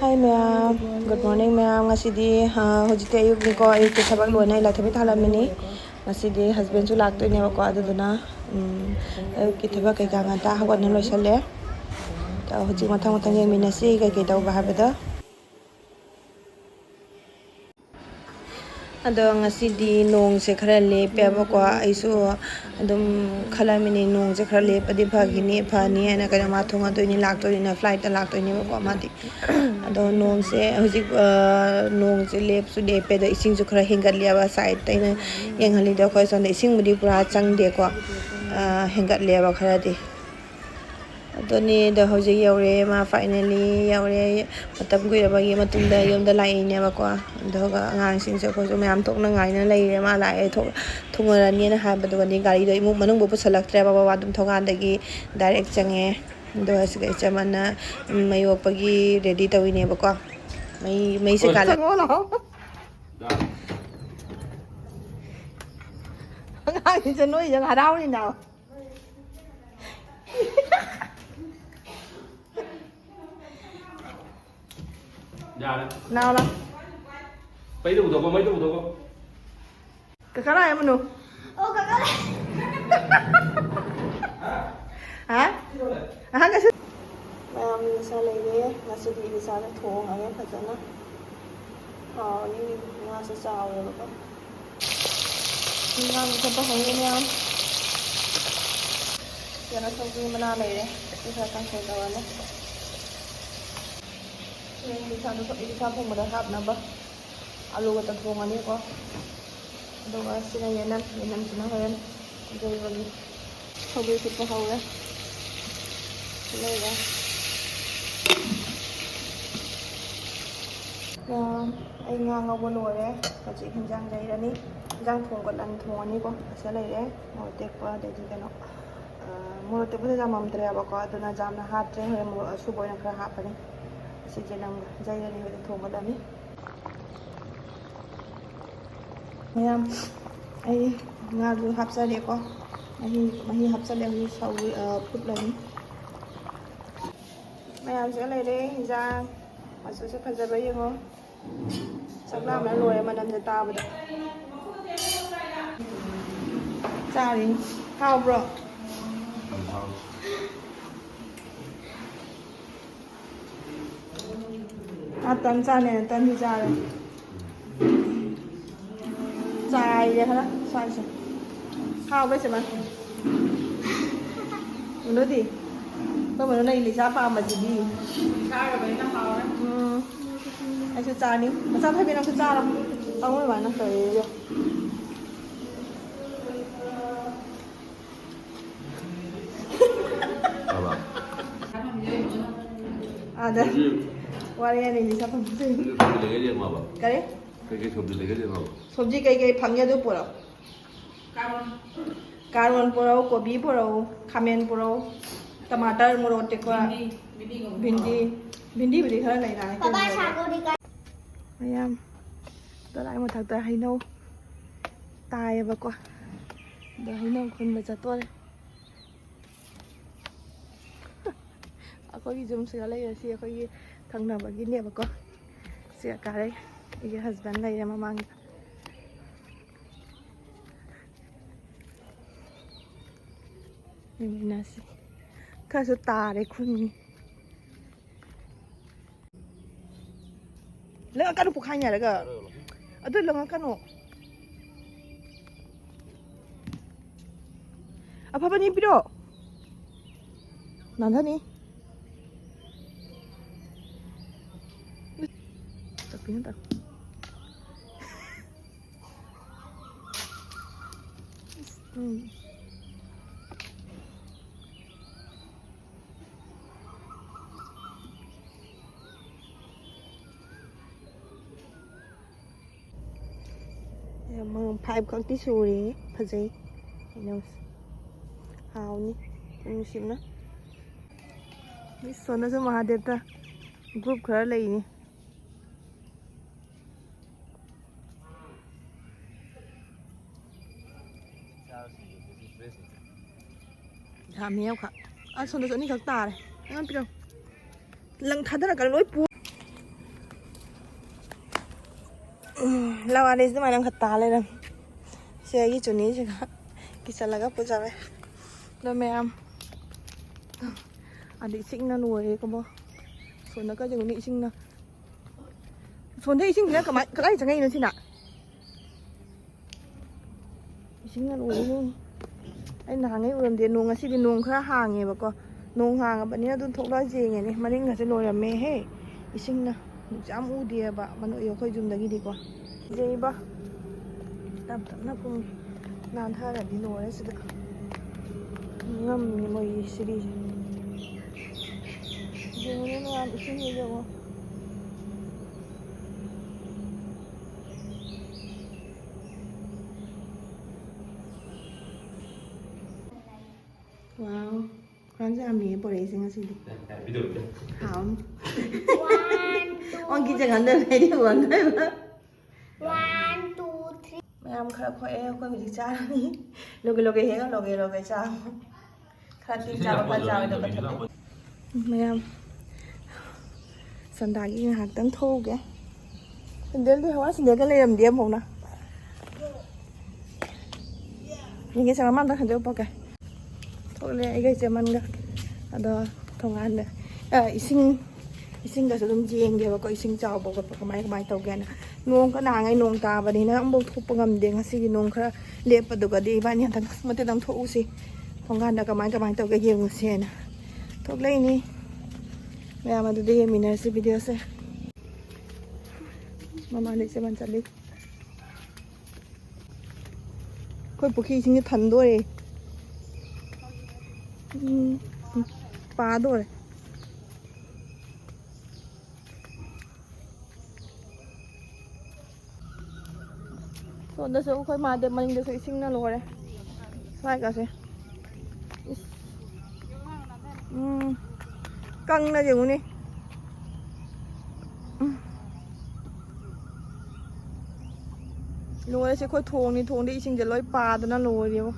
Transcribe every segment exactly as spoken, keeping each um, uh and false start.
Hi ꯃꯌꯥꯝ, good morning ꯃꯌꯥꯝ꯫ ꯉꯁꯤꯗꯤ, ꯑ, ꯍꯧꯖꯤꯛꯇꯤ ꯑꯌꯨꯛꯅꯤꯀꯣ, ꯑꯌꯨꯛꯀꯤ ꯊꯕꯛ ꯂꯣꯏꯅ ꯑꯩ ꯂꯥꯏꯊꯕꯤ ꯊꯥꯜꯂꯝꯃꯤꯅꯤ꯫ ꯉꯁꯤꯗꯤ husbandꯁꯨ ꯂꯥꯛꯇꯣꯏꯅꯦꯕꯀꯣ, ꯑꯗꯨꯗꯨꯅ, ꯎꯝ, ꯑꯌꯨꯛꯀꯤ ꯊꯕꯛ ꯀꯩꯀꯥ ꯉꯟꯇꯥ ꯍꯧꯒꯠꯅ ꯂꯣꯏꯁꯜꯂꯦ꯫ ꯑꯗꯣ ꯍꯧꯖꯤꯛ ꯃꯊꯪ ꯃꯊꯪ ꯌꯦꯡꯃꯤꯟꯅꯁꯤ ꯀꯩꯀꯩ ꯇꯧꯕ ꯍꯥꯏꯕꯗꯣ꯫ ꯑꯗꯣ ꯉꯁꯤꯗꯤ ꯅꯣꯡꯁꯦ ꯈꯔ ꯂꯦꯞꯄꯦꯕꯀꯣ꯫ ꯑꯩꯁꯨ ꯑꯗꯨꯝ ꯈꯜꯂꯝꯃꯤꯅꯦ, ꯅꯣꯡꯁꯦ ꯈꯔ ꯂꯦꯞꯄꯗꯤ ꯐꯈꯤꯅꯤ, ꯐꯅꯤ ꯍꯥꯏꯅ꯫ ꯀꯩꯅꯣ, ꯃꯥ ꯊꯣꯡꯉꯗꯣꯏꯅꯤ, ꯂꯥꯛꯇꯣꯏꯅꯤꯅ, flightꯇ ꯂꯥꯛꯇꯣꯏꯅꯦꯕꯀꯣ ꯃꯥꯗꯤ꯫ ꯑꯗꯣ ꯅꯣꯡꯁꯦ ꯍꯧꯖꯤꯛ, ꯑ, ꯅꯣꯡꯁꯦ ꯂꯦꯞꯁꯨ ꯂꯦꯞꯄꯦ, ꯑꯗꯣ ꯏꯁꯤꯡꯁꯨ ꯈꯔ ꯍꯦꯟꯒꯠꯂꯦꯕ꯫ Sideꯇ ꯑꯩꯅ ꯌꯦꯡꯍꯜꯂꯤꯗꯣ, ꯑꯩꯈꯣꯏ ꯁꯣꯝꯗ ꯏꯁꯤꯡꯕꯨꯗꯤ ꯄꯨꯔꯥ ꯆꯪꯗꯦꯀꯣ, ꯑ, ꯍꯦꯟꯒꯠꯂꯦꯕ ꯈꯔꯗꯤ꯫ ꯑꯗꯨꯅꯤ, ꯑꯗꯣ ꯍꯧꯖꯤꯛ ꯌꯧꯔꯦ, ꯃꯥ finally ꯌꯧꯔꯦ꯫ ꯃꯇꯝ ꯀꯨꯏꯔꯕꯒꯤ ꯃꯇꯨꯡꯗ ꯌꯨꯝꯗ ꯂꯥꯛꯏꯅꯦꯕꯀꯣ꯫ ꯑꯗꯨꯒ ꯑꯉꯥꯡꯁꯤꯡꯁꯦ ꯑꯩꯈꯣꯏꯁꯨ ꯃꯌꯥꯝ ꯊꯣꯛꯅ ꯉꯥꯏꯅ ꯂꯩꯔꯦ꯫ ꯃꯥ ꯂꯥꯛꯑꯦ, ꯊꯣꯛ-, ꯊꯨꯡꯉꯔꯅꯤꯅ ꯍꯥꯏꯕꯗꯨꯒꯗꯤ ꯒꯥꯔꯤꯗꯣ ꯏꯃꯨꯡ ꯃꯅꯨꯡꯕꯨ ꯄꯨꯁꯜꯂꯛꯇ꯭ꯔꯦꯕ, ꯕꯕꯥ ꯑꯗꯨꯝ ꯊꯣꯡꯒꯥꯟꯗꯒꯤ direct ꯆꯪꯉꯦ꯫ ꯑꯗꯨꯒ ꯁꯤꯗ ꯏꯆꯝ ꯑꯃꯅ, ꯎꯝ, ꯃꯩ ꯑꯣꯛꯄꯒꯤ ready ꯇꯧꯔꯤꯅꯦꯕꯀꯣ꯫ ꯃꯩ, ꯃꯩꯁꯦ ꯍꯣꯏ꯫ ꯀꯥꯜꯂ- ꯆꯪꯉꯣ ꯂꯥꯛꯑꯣ꯫ ꯑꯉꯥꯡꯁꯤꯡꯁꯦ ꯅꯣꯏꯁꯦ ꯍꯔꯥꯎꯔꯤꯅꯦ꯫ ꯌꯥꯔꯦ꯫ ꯅꯥꯎ ꯂꯥꯎ꯫ ꯃꯩꯗ ꯄꯨꯊꯣꯛꯀꯣ, ꯃꯩꯗ ꯄꯨꯊꯣꯛꯀꯣ꯫ ꯀꯀꯥ ꯂꯥꯛꯑꯦ ꯃꯅꯨ꯫ ꯑꯣ, ꯀꯀꯥ ꯂꯥꯛꯑꯦ꯫ ꯍꯥ? ꯑꯍꯥꯟ ꯉꯁꯤ ꯃꯌꯥꯝ ꯏꯂꯤꯁꯥ ꯂꯩꯔꯦ꯫ ꯉꯁꯤꯗꯤ ꯏꯂꯤꯁꯥꯅ ꯊꯣꯡꯉꯒꯦ ꯐꯖꯅ꯫ ꯍꯥꯎꯔꯅꯤ, ꯉꯥꯁꯨ ꯆꯥꯎꯔꯦꯕꯀꯣ꯫ ꯉꯥ ꯃꯨꯊꯠꯄ ꯍꯧꯔꯦ ꯃꯌꯥꯝ꯫ ꯀꯩꯅꯣ, ꯁꯧꯒ꯭ꯔꯤ ꯃꯅꯥ ꯂꯩꯔꯦ꯫ ꯁꯤ ꯈꯔ ꯀꯥꯡꯁꯣꯏ ꯇꯧꯔꯅꯤ꯫ ꯁꯤ ꯏꯂꯤꯁꯥꯗꯣ, ꯏꯂꯤꯁꯥ ꯊꯣꯡꯕꯗ ꯍꯥꯞꯅꯕ ꯑꯂꯨꯒ ꯊꯣꯡꯉꯅꯤꯀꯣ꯫ ꯑꯗꯨꯒ ꯁꯤꯅ ꯌꯦꯅꯝ, ꯌꯦꯅꯝꯁꯤꯅ ꯍꯣꯔꯦꯟ ꯏꯔꯣꯜꯂꯅꯤ꯫ ꯁꯧꯒ꯭ꯔꯤ ꯐꯨꯠꯄ ꯍꯧꯔꯦ꯫ ꯂꯩꯔꯦ꯫ ꯑꯥ, ꯑꯩ ꯉꯥ ꯉꯧꯕ ꯂꯣꯏꯔꯦ꯫ ꯍꯧꯖꯤꯛ ꯍꯤꯟꯖꯥꯡ ꯌꯩꯔꯅꯤ꯫ ꯍꯤꯟꯖꯥꯡ ꯊꯣꯡꯒꯠꯂꯅꯤ, ꯊꯣꯡꯉꯅꯤꯀꯣ꯫ ꯑꯁꯤꯗ ꯂꯩꯔꯦ ꯃꯣꯔꯣꯛ ꯑꯇꯦꯛꯄ, ꯑꯗꯩꯗꯤ ꯀꯩꯅꯣ, ꯑꯥ, ꯃꯣꯔꯣꯛ ꯑꯇꯦꯛꯄꯁꯦ ꯌꯥꯝꯃꯝꯗ꯭ꯔꯦꯕꯀꯣ, ꯑꯗꯨꯅ ꯌꯥꯝꯅ ꯍꯥꯞꯇ꯭ꯔꯦ꯫ ꯍꯣꯔꯦꯟ ꯃꯣꯔꯣꯛ ꯑꯁꯨꯕ ꯑꯣꯏꯅ ꯈꯔ ꯍꯥꯞꯄꯅꯤ꯫ ꯑꯁꯤꯁꯦ ꯅꯝꯒ ꯌꯩꯔꯅꯤ, ꯍꯧꯖꯤꯛ ꯊꯣꯡꯒꯗꯕꯅꯤ꯫ ꯃꯌꯥꯝ, ꯑꯩ ꯉꯥꯁꯨ ꯍꯥꯞꯆꯔꯦꯀꯣ꯫ ꯃꯍꯤ, ꯃꯍꯤ ꯍꯥꯞꯆꯜꯂꯦ꯫ ꯍꯧꯖꯤꯛ ꯁꯧ-, ꯑ, ꯐꯨꯠꯂꯅꯤ꯫ ꯃꯌꯥꯝꯁꯦ ꯂꯩꯔꯦ ꯍꯤꯟꯖꯥꯡ꯫ ꯑꯁꯨꯁꯨ ꯐꯖꯕ ꯌꯦꯡꯉꯣ꯫ ꯆꯥꯛ ꯂꯥꯝꯕꯅ ꯂꯣꯏꯔꯦ ꯃꯅꯝꯁꯦ ꯇꯥꯕꯗ꯫ ꯆꯥꯔꯤ꯫ ꯍꯥꯎꯕ꯭ꯔꯣ? ꯌꯥꯝ ꯍꯥꯎ꯫ ꯃꯥ ꯇꯟ ꯆꯥꯅꯦꯅ ꯇꯟꯁꯨ ꯆꯥꯔꯦ꯫ ꯆꯥꯏꯔꯦ ꯈꯔ ꯁ꯭ꯋꯥꯏꯁꯦ꯫ ꯍꯥꯎꯕ꯭ꯔꯥ ꯏꯆꯦꯃ? ꯃꯅꯨꯗꯤ? ꯑꯩꯈꯣꯏ ꯃꯅꯨꯅ ꯏꯂꯤꯁꯥ ꯄꯥꯝꯕꯁꯤꯗꯤ꯫ ꯆꯥꯔꯕꯅꯤꯅ ꯍꯥꯎꯔꯦ꯫ ꯎꯝ꯫ ꯑꯩꯁꯨ ꯆꯥꯅꯤ꯫ ꯃꯆꯥ ꯊꯣꯏꯕꯤ ꯅꯪꯁꯨ ꯆꯥꯔꯣ꯫ ꯄꯥꯕꯨꯡ ꯏꯕꯥꯅꯤ ꯇꯧꯔꯤꯁꯦ꯫ ꯆꯥꯕ꯫ ꯑꯥꯗ꯫ ꯍꯧꯖꯤꯛ ꯋꯥꯔꯤ ꯍꯥꯏꯅ ꯏꯂꯤꯁꯥ ꯄꯥꯝꯕꯁꯤꯗꯤ꯫ ꯍꯧꯖꯤꯛ ꯁꯣꯝꯗ ꯂꯩꯒꯩ ꯌꯦꯡꯉꯣꯕ꯫ ꯀꯔꯤ? ꯀꯩꯀꯩ ꯁꯣꯝꯗ ꯂꯩꯒꯩ ꯌꯦꯡꯉꯣꯕ꯫ ꯁꯣꯝꯖꯤ ꯀꯩꯀꯩ ꯐꯪꯉꯤ ꯑꯗꯨ ꯄꯨꯔꯛꯑꯣ꯫ ꯀꯥꯔꯣꯟ꯫ ꯀꯥꯔꯣꯟ ꯄꯨꯔꯛꯎ, ꯀꯣꯕꯤ ꯄꯨꯔꯛꯎ, ꯈꯥꯃꯦꯟ ꯄꯨꯔꯛꯎ, ꯇꯃꯥꯇꯔ, ꯃꯣꯔꯣꯛ ꯑꯇꯦꯛꯄ, ꯚꯤꯟꯗꯤ, ꯚꯤꯟꯗꯤꯒꯨꯝꯕ ꯚꯤꯟꯗꯤ, ꯄꯨꯔꯛꯎ꯫ ꯚꯤꯟꯗꯤꯕꯨꯗꯤ ꯈꯔ ꯂꯩꯔꯛꯑꯅꯤ꯫ ꯕꯕꯥ, ꯁꯥꯒꯣꯗꯤ ꯀꯥꯏ? ꯃꯌꯥꯝ ꯇꯂꯥꯏ ꯃꯊꯛꯇ ꯍꯩꯅꯧ ꯇꯥꯏꯌꯦꯕꯀꯣ꯫ ꯑꯗꯣ ꯍꯩꯅꯧ ꯈꯨꯟꯕ ꯆꯠꯇꯣꯔꯦ꯫ ꯑꯩꯈꯣꯏꯒꯤ ꯌꯨꯝꯁꯤꯒ ꯂꯩꯔꯁꯤ ꯑꯩꯈꯣꯏꯒꯤ ꯊꯪꯅꯕꯒꯤꯅꯦꯕꯀꯣ꯫ ꯁꯤꯒ ꯀꯥꯔꯦ꯫ ꯑꯩꯒꯤ husband ꯂꯩꯔꯦ ꯃꯃꯥꯡꯗ꯫ ꯌꯦꯡꯃꯤꯟꯅꯁꯤ꯫ ꯈꯔꯁꯨ ꯇꯥꯔꯦ ꯈꯨꯟ꯫ ꯂꯪꯉꯛꯀꯅꯨ, ꯄꯣꯛꯈꯥꯏꯅꯔꯒ꯫ ꯑꯗꯨ ꯂꯪꯉꯛꯀꯅꯨ꯫ ꯑꯐꯕꯅꯤ ꯄꯤꯔꯛꯑꯣ꯫ ꯅꯥꯟꯊꯅꯤ꯫ ꯇꯞꯄꯤꯅ ꯇꯞꯄꯤ꯫ ꯎꯝ꯫ ꯌꯥꯝ five ꯈꯛꯇꯤ ꯁꯨꯔꯦ꯫ ꯐꯖꯩ꯫ ꯍꯩꯅꯧꯁꯦ꯫ ꯍꯥꯎꯅꯤ꯫ ꯅꯨꯡꯁꯤꯕꯅ꯫ ꯃꯤ ꯁꯣꯝꯗꯁꯨ ꯃꯍꯥꯗꯦꯕꯇ group ꯈꯔ ꯂꯩꯅꯤ꯫ ꯌꯥꯝꯃꯤ ꯌꯥꯝꯈꯛ꯫ ꯑꯁ, ꯁꯣꯝꯗꯁꯨ ꯑꯅꯤꯈꯛ ꯇꯥꯔꯦ꯫ ꯑꯩꯉꯣꯟꯗ ꯄꯤꯔꯝꯃꯨ꯫ ꯂꯪ ꯊꯥꯗꯔꯛꯀꯅꯨ, ꯂꯣꯏ ꯄꯨ-꯫ ꯎꯝ, ꯂꯋꯥꯔꯤꯁꯤ ꯑꯗꯨꯃꯥꯏꯅ ꯑꯃꯈꯛ ꯇꯥ ꯂꯩꯔꯝꯃꯦ꯫ ꯁꯤ ꯑꯩꯒꯤ ꯆꯨꯅꯤꯁꯤꯒ ꯀꯤꯁꯜꯂꯒ ꯄꯨꯖꯔꯦ꯫ ꯑꯗꯣ ꯃꯌꯥꯝ, ꯑꯗ ꯏꯁꯤꯡꯅ ꯂꯣꯏꯔꯦꯀꯣ꯫ ꯁꯣꯝꯗ ꯀꯩꯗꯧꯅꯤ ꯏꯁꯤꯡꯅ꯫ ꯁꯣꯝꯗ ꯏꯁꯤꯡꯁꯤꯅ ꯀꯃꯥꯏ, ꯀꯗꯥꯏ ꯆꯪꯉꯛꯏꯅꯣ ꯁꯤꯅ? ꯏꯁꯤꯡꯅ ꯂꯣꯏꯔꯦ꯫ ꯑꯩ ꯅꯍꯥꯟꯉꯩ ꯎꯔꯝꯗꯦ꯫ ꯅꯣꯡ ꯉꯁꯤꯗꯤ ꯅꯣꯡ ꯈꯔ ꯍꯥꯡꯉꯦꯕꯀꯣ꯫ ꯅꯣꯡ ꯍꯥꯡꯉꯕꯅꯤꯅ ꯑꯗꯨꯝ ꯊꯣꯛꯂꯛꯑ ꯌꯦꯡꯉꯦꯅꯦ꯫ ꯃꯅꯤꯡꯒꯁꯦ ꯂꯣꯏꯔꯝꯃꯦꯍꯦ꯫ ꯏꯁꯤꯡꯅ ꯌꯥꯝ ꯎꯗꯦꯕ ꯃꯅꯨꯡ ꯑꯩꯈꯣꯏ ꯌꯨꯝꯗꯒꯤꯗꯤꯀꯣ꯫ ꯀꯤꯖꯩꯕ꯫ ꯇꯞ ꯇꯞꯅ ꯀꯨꯝ꯫ ꯅꯥꯟꯊꯔꯗꯤ ꯂꯣꯏꯔꯦ ꯁꯤꯗ꯫ ꯉꯝꯃꯤ ꯃꯣꯏꯒꯤ ꯁꯤꯔꯤꯁꯦ꯫ ꯌꯦꯡꯉꯨꯅꯦ ꯃꯌꯥꯝ ꯏꯁꯤꯡꯁꯦ ꯌꯦꯡꯉꯣ꯫ Wow. ꯈ꯭ꯋꯥꯡꯁꯦ ꯌꯥꯝ ꯅꯦꯝꯃꯦ ꯄꯣꯔꯛꯏꯁꯦ ꯉꯁꯤꯗꯤ꯫ ꯍꯥꯎꯅꯤ꯫ One, two, ꯑꯣꯟꯈꯤ ꯆꯪꯍꯟꯗꯣꯏꯕ, ꯑꯩꯗꯤ ꯎꯍꯟꯗꯣꯏꯕ꯫ One, two, three. ꯃꯌꯥꯝ ꯈꯔ ꯈꯣꯛꯑꯦ, ꯑꯩꯈꯣꯏ ꯍꯧꯖꯤꯛ ꯆꯥꯔꯅꯤ꯫ ꯂꯣꯒꯦ ꯂꯣꯒꯦ ꯍꯦꯛꯑ ꯂꯣꯒꯦ ꯂꯣꯒꯦ ꯆꯥꯕ꯫ ꯈꯔ ꯇꯤꯟ ꯆꯥꯕ ꯈꯔ ꯆꯥꯕꯗꯣ ꯀꯛꯊꯠꯂꯦ꯫ ꯃꯌꯥꯝ ꯁꯟꯗꯥꯒꯤ ꯉꯥꯏꯍꯥꯛꯇꯪ ꯊꯣꯛꯎꯒꯦ꯫ ꯁꯦꯟꯗꯜꯗꯤ ꯍꯋꯥ ꯁꯦꯟꯗꯜꯒ ꯂꯩꯔꯝꯗꯦ ꯑꯃꯐꯥꯎꯅ꯫ ꯌꯦꯡꯒꯦ ꯆꯪꯉ ꯃꯥ ꯑꯝꯇ ꯈꯟꯗꯣꯛꯄꯣꯛꯀꯦ꯫ ꯊꯣꯛꯂꯦ ꯑꯩꯒ ꯏꯆꯦꯃꯟꯒ꯫ ꯑꯗꯣ ꯊꯣꯡꯒꯥꯟꯗ, ꯑ, ꯏꯁꯤꯡ, ꯏꯁꯤꯡꯗꯁꯨ ꯑꯗꯨꯝ ꯌꯦꯡꯒꯦꯕꯀꯣ, ꯏꯁꯤꯡ ꯆꯥꯎꯕ ꯈꯣꯠꯄ ꯀꯃꯥꯏ ꯀꯃꯥꯏ ꯇꯧꯒꯦꯅ꯫ ꯅꯣꯡ ꯀ-, ꯅꯍꯥꯟꯉꯩ ꯅꯣꯡ ꯇꯥꯕꯅꯤꯅ ꯑꯃꯐꯥꯎ ꯊꯣꯛꯄ ꯉꯝꯗꯦ꯫ ꯉꯁꯤꯒꯤ ꯅꯣꯡ ꯈꯔ ꯂꯦꯞꯄꯗꯨꯒꯗꯤ ꯏꯕꯥꯅꯤ ꯍꯟꯗꯛ ꯃꯇꯦꯛꯇꯪ ꯊꯣꯛꯎꯁꯤ꯫ ꯊꯣꯡꯒꯥꯟꯗ ꯀꯃꯥꯏ ꯀꯃꯥꯏ ꯇꯧꯒꯦ ꯌꯦꯡꯉꯨꯁꯦꯅ ꯊꯣꯛꯂꯛꯏꯅꯤ꯫ ꯃꯌꯥꯝ ꯑꯗꯨꯗ ꯌꯦꯡꯃꯤꯟꯅꯔꯁꯤ videoꯁꯦ꯫ ꯃꯃꯥꯡꯗ ꯏꯆꯦꯃꯟ ꯆꯠꯂꯤ꯫ ꯑꯩꯈꯣꯏ ꯄꯨꯈ꯭ꯔꯤ ꯏꯁꯤꯡꯁꯦ ꯊꯟꯗꯣꯔꯦ꯫ ꯎꯝ, ꯄꯥꯗꯣꯔꯦ꯫ ꯁꯣꯝꯗꯁꯨ ꯑꯩꯈꯣꯏ ꯃꯍꯥꯗꯦꯕ ꯃꯅꯤꯡꯗꯁꯨ ꯏꯁꯤꯡꯅ ꯂꯣꯏꯔꯦ꯫ ꯁ꯭ꯋꯥꯏꯒꯁꯦ꯫ ꯏꯁ꯫ ꯎꯝ꯫ ꯀꯪꯅ ꯌꯦꯡꯉꯨꯅꯦ꯫ ꯎꯝ꯫ ꯂꯣꯏꯔꯦ꯫ ꯁꯤ ꯑꯩꯈꯣꯏ ꯊꯣꯡꯅꯤ꯫ ꯊꯣꯡꯗ ꯏꯁꯤꯡꯁꯦ ꯂꯣꯏ ꯄꯥꯗꯅ ꯂꯣꯏꯔꯦꯕꯣ꯫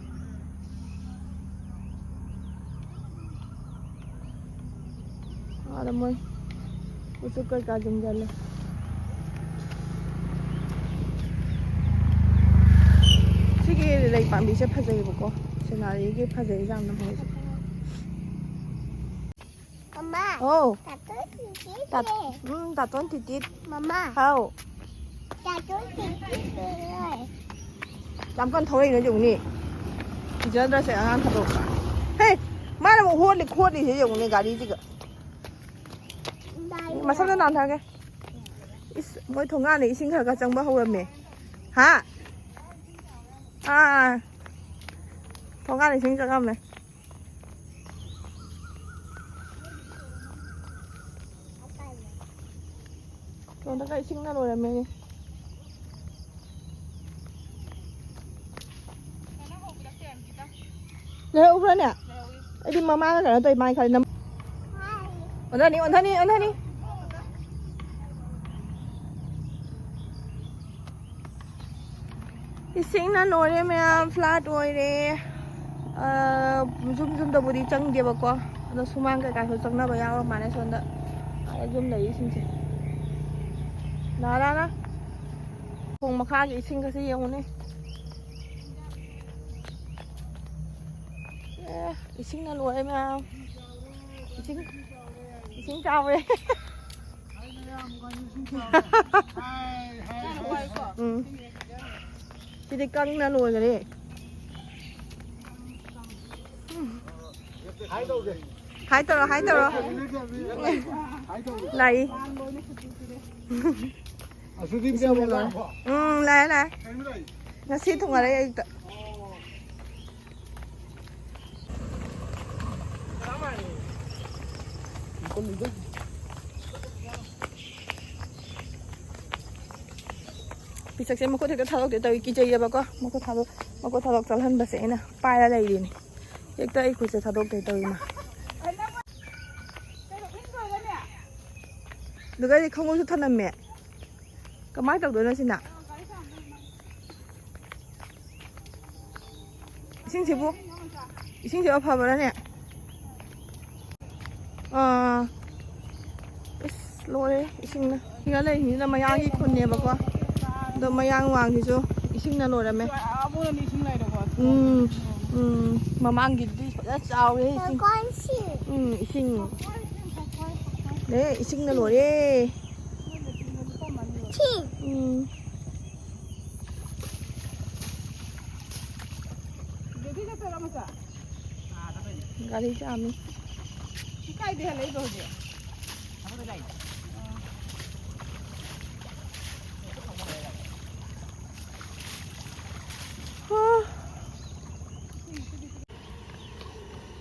ꯑꯥꯗ ꯃꯣꯏ ꯎꯆꯨꯛ ꯀꯩꯀꯥ ꯌꯨꯡꯁꯤꯜꯂꯦ꯫ ꯁꯤꯒꯤ ꯂꯩ ꯄꯥꯝꯕꯤꯁꯦ ꯐꯖꯩꯌꯦꯕꯀꯣ, ꯁꯤꯅꯔꯤꯒꯤ ꯐꯖꯩ ꯌꯥꯝꯅ ꯃꯣꯏꯁꯦ꯫ ꯃꯃꯥ, ꯑꯧ꯫ ꯇꯥꯇꯣꯟ ꯇꯤꯇꯤꯁꯦ꯫ ꯇꯥꯠ-, ꯎꯝ, ꯇꯥꯇꯣꯟ ꯇꯤꯇꯤꯠ꯫ ꯃꯃꯥ꯫ ꯍꯥꯎ꯫ ꯇꯥꯇꯣꯟ ꯇꯤꯇꯤꯁꯦ꯫ ꯌꯥꯝ ꯀꯟꯅ ꯊꯧꯔꯛꯏꯅ ꯌꯦꯡꯉꯨꯅꯦ꯫ ꯀꯤꯖꯗ꯭ꯔꯁꯦ ꯑꯉꯥꯡ ꯊꯥꯗꯣꯛꯄ꯫ ꯍꯦ, ꯃꯥꯅ ꯑꯃꯨꯛ ꯍꯣꯠꯂꯤ ꯈꯣꯠꯂꯤꯁꯦ ꯌꯦꯡꯉꯨꯅꯦ ꯒꯥꯔꯤꯁꯤꯒ꯫ ꯃꯁꯝꯗ ꯅꯥꯟꯊꯒꯦ꯫ ꯏꯁ, ꯃꯣꯏ ꯊꯣꯡꯒꯥꯟꯗ ꯏꯁꯤꯡ ꯈꯔ ꯈꯔ ꯆꯪꯕ ꯍꯧꯔꯝꯃꯦ꯫ ꯍꯥ? ꯑꯥ, ꯊꯣꯡꯒꯥꯟꯗ ꯏꯁꯤꯡ ꯆꯪꯉꯝꯃꯦ꯫ ꯁꯣꯝꯗꯒ ꯏꯁꯤꯡꯅ ꯂꯣꯏꯔꯝꯃꯦꯅꯦ꯫ ꯂꯩꯍꯧꯕ꯭ꯔꯥꯅꯦ? ꯑꯩꯗꯤ ꯃꯃꯥꯅ ꯀꯩꯅꯣ ꯇꯧꯔꯤ ꯃꯥꯏ ꯈꯜꯂꯤ꯫ ꯅꯝ-, ꯑꯣꯟꯊꯅꯤ, ꯑꯣꯟꯊꯅꯤ, ꯑꯣꯟꯊꯅꯤ꯫ ꯏꯁꯤꯡꯅ ꯂꯣꯏꯔꯦ ꯃꯌꯥꯝ, flood ꯑꯣꯏꯔꯦ꯫ ꯑ, ꯌꯨꯝ ꯌꯨꯝꯗꯕꯨꯗꯤ ꯆꯪꯗꯦꯕꯀꯣ, ꯑꯗꯣ ꯁꯨꯃꯥꯡ ꯀꯩꯀꯥꯁꯨ ꯆꯪꯅꯕ ꯌꯥꯎꯔ ꯃꯥꯜꯂꯦ ꯁꯣꯝꯗ꯫ ꯑꯥ, ꯌꯨꯝ ꯂꯩꯔꯤꯁꯤꯡꯁꯦ꯫ ꯂꯥ, ꯂꯥ, ꯂꯥ꯫ ꯊꯣꯡ ꯃꯈꯥꯒꯤ ꯏꯁꯤꯡꯒꯁꯦ ꯌꯦꯡꯉꯨꯅꯦ꯫ ꯑꯦ, ꯏꯁꯤꯡꯅ ꯂꯣꯏꯔꯦ ꯃꯌꯥꯝ꯫ ꯏꯁꯤꯡ, ꯏꯁꯤꯡ ꯆꯥꯎꯔꯦ꯫ ꯎꯝ꯫ ꯁꯤꯗꯤ ꯀꯪꯅ ꯂꯣꯏꯈꯔꯦ꯫ ꯍꯥꯏ ꯇꯧꯔꯣ, ꯍꯥꯏ ꯇꯧꯔꯣ꯫ ꯂꯥꯛꯏ꯫ ꯎꯝ, ꯂꯥꯛꯑꯦ, ꯂꯥꯛꯑꯦ꯫ ꯉꯁꯤ ꯊꯨꯡꯉꯔꯦ ꯑꯌꯨꯛꯇ꯫ ꯄꯤꯁꯛꯁꯦ ꯃꯈꯨꯠ ꯍꯦꯛꯇ ꯊꯥꯗꯣꯛꯇꯦ ꯇꯧꯏ, ꯀꯤꯖꯩꯌꯦꯕꯀꯣ꯫ ꯃꯈꯨꯠ ꯊꯥꯗꯣꯛ, ꯃꯈꯨꯠ ꯊꯥꯗꯣꯛ ꯆꯠꯍꯟꯕꯁꯦ ꯑꯩꯅ ꯄꯥꯏꯔ ꯂꯩꯔꯤꯅꯤ꯫ ꯍꯦꯛꯇ ꯑꯩ ꯈꯨꯠꯁꯦ ꯊꯥꯗꯣꯛꯇꯦ ꯇꯧꯏ ꯃꯥ꯫ ꯑꯗꯨꯒ ꯑꯩꯗꯤ ꯈꯣꯡꯎꯞꯁꯨ ꯊꯅꯝꯃꯦ꯫ ꯀꯃꯥꯏꯅ ꯇꯧꯗꯣꯏꯅꯣ ꯁꯤꯅ? ꯏꯁꯤꯡꯁꯤꯕꯨ, ꯏꯁꯤꯡꯁꯤꯕꯨ ꯑꯐꯕ꯭ꯔꯥꯅꯦ? ꯑꯥ, ꯏꯁ, ꯂꯣꯏꯔꯦ ꯏꯁꯤꯡꯅ꯫ ꯁꯤꯗ ꯂꯩꯔꯤꯁꯤꯅ ꯃꯌꯥꯡꯒꯤ ꯈꯨꯟꯅꯦꯕꯀꯣ꯫ ꯑꯗꯣ ꯃꯌꯥꯡ ꯋꯥꯡꯁꯤꯁꯨ ꯏꯁꯤꯡ ꯏꯁꯤꯡꯅ ꯂꯣꯏꯔꯝꯃꯦ꯫ ꯎꯝ, ꯎꯝ, ꯃꯃꯥꯡꯒꯤꯗꯤ ꯐꯖꯅ ꯆꯥꯎꯔꯦ ꯏꯁꯤꯡ꯫ ꯎꯝ, ꯏꯁꯤꯡ꯫ ꯑꯦ, ꯏꯁꯤꯡꯅ ꯂꯣꯏꯔꯦ꯫ ꯎꯝ꯫ ꯒꯥꯔꯤ ꯆꯥꯝꯃꯤ꯫ ꯀꯥꯏꯗꯩ ꯍꯜꯂꯛꯏꯕ ꯍꯧꯖꯤꯛ? ꯍꯥ꯫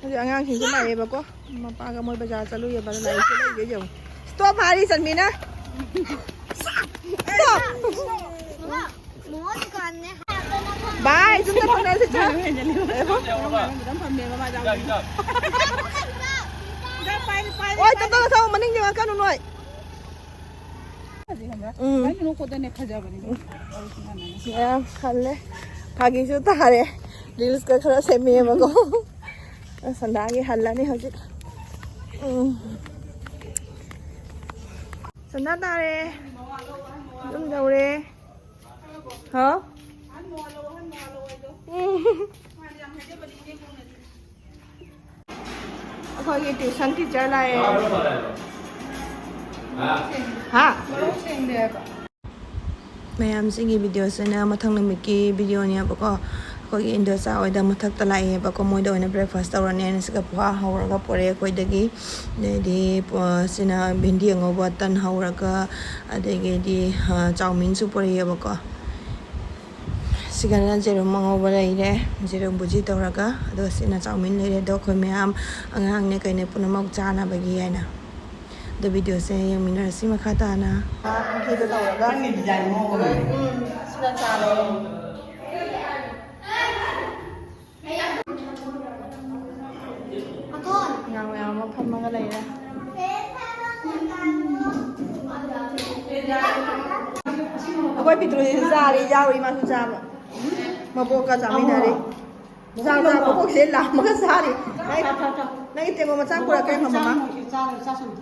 ꯍꯧꯖꯤꯛ ꯑꯉꯥꯡꯁꯤꯡꯁꯨ ꯂꯥꯛꯑꯦꯕꯀꯣ, ꯃꯄꯥꯒ ꯃꯣꯏ ꯕꯖꯥꯔ ꯆꯠꯂꯨꯏꯌꯦꯕ, ꯑꯗꯨ ꯂꯥꯏꯔꯤꯛꯁꯦ ꯂꯩꯒꯦ ꯌꯦꯡꯉꯨ꯫ Stop ꯍꯥꯏꯔꯤ ꯆꯟꯕꯤꯅ꯫ Stop꯫ ꯚꯥꯏ, ꯁꯨꯝ ꯆꯠꯊꯣꯛꯅꯔꯁꯤ, ꯆꯠ꯫ ꯑꯣꯏ, ꯇꯞ ꯇꯞꯅ ꯊꯧ, ꯃꯅꯤꯡ ꯌꯦꯡꯉꯛꯀꯅꯨ ꯅꯣꯏ꯫ ꯎꯝ꯫ ꯀꯩꯅꯣ ꯅꯣꯛꯄꯗꯅꯦ ꯐꯖꯕꯅꯤ꯫ ꯌꯥꯝ ꯍꯜꯂꯦ꯫ ꯐꯥꯒꯤꯁꯨ ꯇꯥꯔꯦ꯫ Reels ꯀ ꯈꯔ ꯁꯦꯝꯃꯦꯕꯀꯣ꯫ ꯁꯟꯗꯥꯒꯤ ꯍꯜꯂꯅꯤ ꯍꯧꯖꯤꯛ꯫ ꯎꯝ꯫ ꯁꯟꯗꯥ ꯇꯥꯔꯦ꯫ ꯌꯨꯝ ꯌꯧꯔꯦ꯫ ꯍꯥꯎ? ꯎꯝ꯫ ꯑꯩꯈꯣꯏꯒꯤ tuition teacher ꯂꯥꯛꯑꯦ꯫ ꯍꯥ? ꯃꯌꯥꯝꯁꯤꯒꯤ videoꯁꯤꯅ ꯃꯊꯪ ꯅꯨꯃꯤꯠꯀꯤ videoꯅꯦꯕꯀꯣ꯫ ꯑꯩꯈꯣꯏꯒꯤ ꯏꯟꯗꯣꯆꯥ ꯍꯣꯏꯗ ꯃꯊꯛꯇ ꯂꯥꯛꯑꯦꯕꯀꯣ, ꯃꯣꯏꯗ ꯑꯣꯏꯅ breakfast ꯇꯧꯔꯅꯤ ꯍꯥꯏꯅ ꯁꯤꯒ ꯄꯣꯍꯥ ꯍꯧꯔꯒ ꯄꯣꯔꯛꯑꯦ ꯑꯩꯈꯣꯏꯗꯒꯤ꯫ ꯑꯗꯩꯗꯤ, ꯑ, ꯁꯤꯅ ꯚꯦꯟꯗꯤ ꯑꯉꯧꯕ ꯇꯟ ꯍꯧꯔꯒ, ꯑꯗꯒꯤꯗꯤ, ꯑ, ꯆꯥꯎꯃꯤꯟꯁꯨ ꯄꯣꯔꯛꯑꯦꯕꯀꯣ꯫ ꯁꯤꯒꯅ ꯖꯦꯔꯨꯝ ꯑꯉꯧꯕ ꯂꯩꯔꯦ, ꯖꯦꯔꯨꯝ ꯕꯨꯖꯤ ꯇꯧꯔꯒ, ꯑꯗꯣ ꯁꯤꯅ ꯆꯥꯎꯃꯤꯟ ꯂꯩꯔꯦ꯫ ꯑꯗꯣ ꯑꯩꯈꯣꯏ ꯃꯌꯥꯝ ꯑꯉꯥꯡꯅꯦ ꯀꯩꯅꯦ ꯄꯨꯝꯅꯃꯛ ꯆꯥꯅꯕꯒꯤ ꯍꯥꯏꯅ꯫ ꯑꯗꯣ videoꯁꯦ ꯌꯦꯡꯃꯤꯟꯅꯔꯁꯤ ꯃꯈꯥ ꯇꯥꯅ꯫ ꯎꯝ, ꯁꯤꯅ ꯆꯥꯔꯦ꯫ ꯑꯉꯥꯡ ꯃꯌꯥꯝ ꯑꯃ ꯐꯝꯃꯒ ꯂꯩꯔꯦ꯫ ꯑꯩꯈꯣꯏ ꯄꯤꯇ꯭ꯔꯨꯁꯤꯁꯨ ꯆꯥꯔꯤ, ꯌꯥꯎꯔꯤ ꯃꯥꯁꯨ ꯆꯥꯕ꯫ ꯃꯕꯣꯛꯀ ꯆꯥꯃꯤꯟꯅꯔꯤ꯫ ꯆꯥꯎ, ꯆꯥꯎ, ꯃꯕꯣꯛꯁꯦ ꯂꯥꯝꯃꯒ ꯆꯥꯔꯤ꯫ ꯅꯪ, ꯆꯥꯎ, ꯆꯥꯎ, ꯆꯥꯎ꯫ ꯅꯪꯒꯤ ꯇꯦꯡꯀꯣꯠ ꯃꯆꯥ ꯄꯨꯔꯛꯀꯦ, ꯃꯃꯥ꯫ ꯆꯥꯔꯣꯏ, ꯆꯥꯁꯅꯨ꯫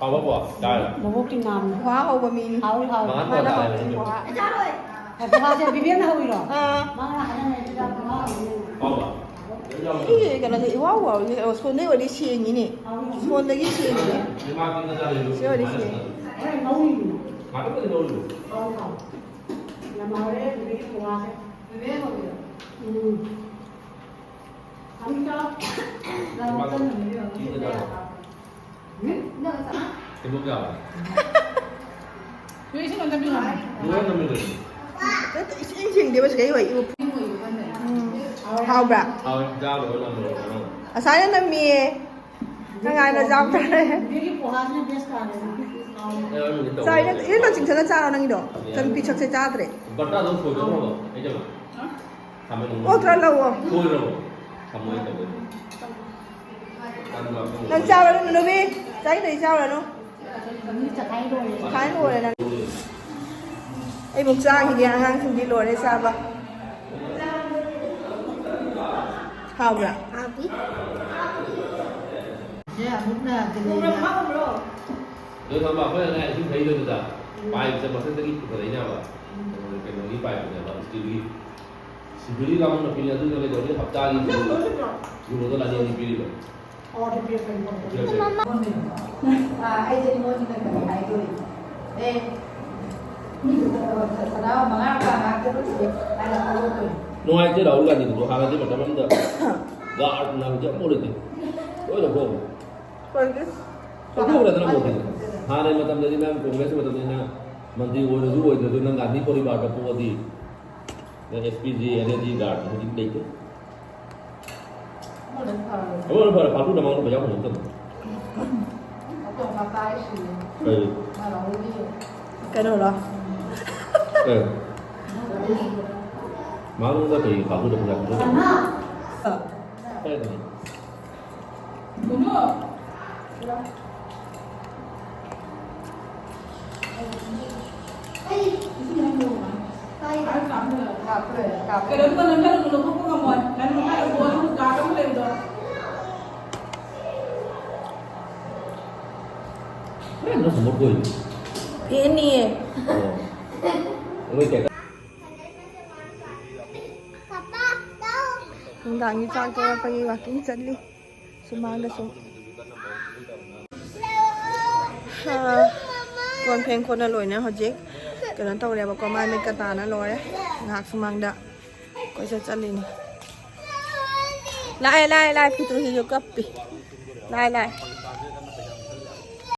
ꯍꯥꯎꯕ ꯕꯣ? ꯆꯥꯔꯦ꯫ ꯃꯕꯣꯛꯇꯤ ꯅꯥꯝꯃꯤ꯫ ꯈꯨꯍꯥ ꯍꯧꯕ ꯃꯤꯅꯤ꯫ ꯍꯥꯎꯏ, ꯍꯥꯎꯏ꯫ ꯃꯉꯥ ꯃꯥꯅ ꯇꯥꯔꯦ ꯍꯧꯕꯅꯤ, ꯍꯧꯖꯤꯛ꯫ ꯈꯨꯍꯥ꯫ ꯑꯦ, ꯕꯕꯥꯁꯦ ꯕꯤꯕꯦꯟꯅ ꯍꯧꯏꯔꯣ? ꯑꯥ꯫ ꯃꯥꯅ ꯍꯥꯏꯅꯉꯩꯁꯤꯗ ꯈꯨꯍꯥ ꯍꯧꯕꯅꯤ꯫ ꯍꯥꯎꯕ? ꯁꯤꯒꯤ ꯀꯩꯅꯣꯁꯦ ꯏꯋꯥꯎ ꯋꯥꯎꯔꯤꯁꯦ, ꯑꯣ, ꯁꯣꯟꯗꯩ ꯑꯣꯏꯔꯗꯤ ꯁꯦꯡꯉꯤꯅꯦ꯫ ꯍꯥꯎꯏ꯫ ꯁꯣꯟꯗꯒꯤ ꯁꯦꯡꯉꯤꯅꯦ꯫ ꯁꯤ ꯑꯣꯏꯔꯗꯤ ꯁꯦꯡꯉꯤ꯫ ꯍꯣꯔꯦꯟ ꯉꯧꯔꯤꯅꯤ꯫ ꯉꯥꯛꯇꯪꯗꯤ ꯉꯧꯔꯤꯅꯤ꯫ ꯍꯥꯎꯏ, ꯍꯥꯎꯏ꯫ ꯌꯥꯝ ꯍꯥꯎꯔꯦ, ꯕꯤꯕꯦꯟꯒꯤ ꯈꯨꯍꯥꯁꯦ꯫ ꯕꯤꯕꯦꯟ ꯍꯧꯏꯔꯣ? ꯎꯝ꯫ ꯑꯝꯇ ꯂꯧꯗꯅ ꯕꯤꯕꯦꯟ ꯍꯧꯏꯁꯦ꯫ ꯊꯤꯕꯣꯡ ꯆꯥꯎꯔꯦ꯫ ꯅꯣꯏ ꯏꯁꯤꯡ ꯑꯝꯇ ꯄꯤꯔꯝꯃꯣ꯫ ꯅꯣꯏ ꯅꯝꯃꯤꯗꯨꯗꯤ꯫ ꯅꯠꯇꯦ, ꯏꯁꯤꯡ ꯁꯦꯡꯗꯦꯕ ꯁꯤꯗꯩ ꯑꯣꯏ, ꯏꯕꯨ꯫ ꯎꯝ꯫ ꯍꯥꯎꯕ꯭ꯔꯥ? ꯍꯥꯎꯋꯦ, ꯆꯥꯕ ꯂꯣꯏ ꯉꯝꯃꯦ, ꯉꯔꯥꯡ꯫ ꯉꯁꯥꯏꯅ ꯅꯝꯃꯤꯌꯦ꯫ ꯅꯪ ꯍꯥꯏꯅ ꯆꯥꯕ ꯇꯥꯔꯦ꯫ ꯕꯤꯕꯦꯟꯒꯤ ꯄꯣꯍꯥꯁꯤꯅ best ꯇꯥꯔꯦ꯫ ꯑꯦ, ꯑꯩ ꯃꯤꯠ ꯇꯧꯋꯦ꯫ ꯆꯥꯏꯅ-, ꯏꯔꯦꯟꯗ ꯆꯤꯡꯁꯤꯜꯂ ꯆꯥꯔꯣ ꯅꯪꯒꯤꯗꯣ꯫ ꯌꯥꯏ꯫ ꯆꯟ ꯄꯤꯁꯛꯁꯦ ꯆꯥꯗ꯭ꯔꯦ꯫ ꯕꯇꯥꯗꯣ ꯁꯣꯏꯗꯧꯔꯕꯣ? ꯑꯩ ꯆꯪꯉꯛ-꯫ ꯊꯝꯃꯦ, ꯊꯝꯃꯦ꯫ ꯑꯣ, ꯈꯔ ꯂꯧꯑꯣ꯫ ꯁꯣꯏꯗ꯭ꯔꯕꯣ? ꯊꯝꯃꯣ, ꯑꯩ ꯇꯧꯒꯦ꯫ ꯅꯪ ꯆꯥꯔꯨꯔꯅꯨ, ꯅꯨꯕꯤ꯫ ꯆꯥꯅꯤꯡꯗ꯭ꯔꯗꯤ ꯆꯥꯔꯨꯔꯅꯨ꯫ ꯆꯈꯥꯏ ꯂꯣꯏꯔꯦ꯫ ꯆꯈꯥꯏ ꯂꯣꯏꯔꯦ ꯅꯪ꯫ ꯑꯩꯃꯨꯛ ꯆꯥꯈꯤꯒꯦ, ꯑꯉꯥꯡꯁꯤꯡꯗꯤ ꯂꯣꯏꯔꯦ ꯆꯥꯕ꯫ ꯍꯥꯎꯕ꯭ꯔꯥ? ꯍꯥꯎꯏ꯫ ꯁꯦ, ꯑꯃꯨꯛꯅ ꯗꯤꯜꯂꯤꯗ꯫ ꯑꯗꯣ ꯊꯝꯕ ꯑꯩꯈꯣꯏꯅꯅꯦ ꯏꯁꯤꯡ ꯊꯛꯏꯗꯨꯗ ꯄꯥꯏꯞꯁꯦ ꯃꯊꯛꯇꯒꯤ ꯄꯨꯈꯠꯂꯛꯏꯅꯦꯕ꯫ ꯀꯩꯅꯣꯒꯤ ꯄꯥꯏꯞꯇꯨꯅꯦꯕ, ꯏꯁꯇꯤꯜꯒꯤ꯫ ꯁꯤꯕꯤꯂꯤ ꯂꯥꯎꯅ ꯄꯤꯔꯤ, ꯑꯗꯨꯅ ꯀꯩꯗꯧꯔꯤ? ꯍꯞꯇꯥꯒꯤ ꯌꯨꯔꯣꯗꯣ ꯂꯥꯛꯅꯤꯡꯉꯤ ꯄꯤꯔꯤꯕ꯫ ꯑꯥ, ꯑꯩꯁꯦ ꯅꯉꯣꯟꯗ ꯀꯔꯤ ꯍꯥꯏꯗꯣꯔꯤ? ꯑꯦ, ꯃꯤꯗꯨꯗ ꯁꯅꯥ ꯃꯉꯥ ꯇꯔꯥ ꯉꯥꯛꯇ ꯍꯥꯏꯅ ꯊꯥꯗꯣꯛꯇꯣꯏꯅꯤ꯫ ꯅꯨꯡꯉꯥꯏꯇꯦ ꯔꯥꯍꯨꯜ ꯒꯥꯟꯙꯤꯗꯨꯁꯨ꯫ ꯍꯥꯟꯅꯗꯤ ꯃꯇꯝ ꯑꯃꯗ ꯒꯥꯔꯗꯅ ꯍꯧꯖꯤꯛ ꯑꯃꯐꯥꯎ ꯂꯩꯇꯦ꯫ ꯂꯣꯏꯅ ꯍꯣꯡꯉꯦ꯫ ꯂꯣꯏꯗꯦ꯫ ꯂꯣꯏ ꯍꯣꯡꯈ꯭ꯔꯦꯗꯅ ꯃꯣꯗꯤ꯫ ꯍꯥꯟꯅꯒꯤ ꯃꯇꯝꯗꯗꯤ ꯅꯪ ꯀꯣꯡꯒ꯭ꯔꯦꯁꯀꯤ ꯃꯇꯝꯗꯗꯤ ꯅꯪ ꯃꯟꯇ꯭ꯔꯤ ꯑꯣꯏꯔꯁꯨ ꯑꯣꯏꯗ꯭ꯔꯁꯨ ꯅꯪ ꯒꯥꯟꯙꯤ ꯄꯣꯔꯤꯕꯥꯔꯗ ꯄꯣꯛꯑꯗꯤ ꯅꯪ S P G, N A G guard ꯍꯧꯖꯤꯛ ꯂꯩꯇꯦ꯫ ꯑꯃꯅ ꯐꯔꯦ꯫ ꯑꯃꯅ ꯐꯔꯦ, ꯐꯥꯜꯇꯨ ꯅꯃꯥꯡꯗ ꯄꯩꯁꯥ ꯐꯪꯉꯛꯇꯕꯅꯤ꯫ ꯀꯔꯤ? ꯀꯩꯅꯣꯔꯣ? ꯀꯩ? ꯃꯥꯉꯣꯟꯗ ꯀꯔꯤ ꯐꯥꯜꯇꯨꯗ ꯄꯩꯁꯥ ꯄꯤꯊꯣꯛꯇꯕꯅꯣ? ꯀꯩꯅꯣ? ꯀꯩꯅꯣꯗꯨꯒ ꯅꯝꯁꯤꯜꯂꯨꯅꯨ, ꯂꯧꯊꯣꯛꯄ ꯉꯝꯃꯣꯏ꯫ ꯅꯪ ꯃꯈꯥꯗ ꯕꯣꯜ ꯑꯃ ꯒꯥꯔꯗ ꯑꯃ ꯂꯩꯕꯗꯣ꯫ ꯀꯩꯅꯣ ꯁꯝꯃꯔ ꯀꯣꯏ? ꯐꯦꯟꯅꯤꯌꯦ꯫ ꯑꯣ꯫ ꯅꯣꯏ ꯀꯩ? ꯅꯨꯡꯗꯥꯡꯒꯤ ꯆꯥꯛ ꯇꯣꯛꯂꯛꯄꯒꯤ ꯋꯥꯛꯀꯤꯡ ꯆꯠꯂꯤ꯫ ꯁꯨꯃꯥꯡꯗ ꯁꯨꯝ꯫ ꯑꯥ, ꯀꯣꯟ ꯐꯦꯡ ꯈꯣꯠꯅ ꯂꯣꯏꯅ ꯍꯧꯖꯤꯛ ꯀꯩꯅꯣ ꯇꯧꯔꯦꯕꯀꯣ, ꯃꯥꯏ ꯃꯤꯠꯀ ꯇꯥꯅ ꯂꯣꯏꯔꯦ꯫ ꯉꯥꯏꯍꯥꯛ ꯁꯨꯃꯥꯡꯗ ꯀꯣꯏꯆꯠ ꯆꯠꯂꯤꯅꯤ꯫ ꯂꯥꯛꯑꯦ, ꯂꯥꯛꯑꯦ, ꯂꯥꯛꯑꯦ, ꯐꯤꯇꯨꯁꯤꯁꯨ ꯀꯞꯄꯤ꯫ ꯂꯥꯛꯑꯦ, ꯂꯥꯛꯑꯦ꯫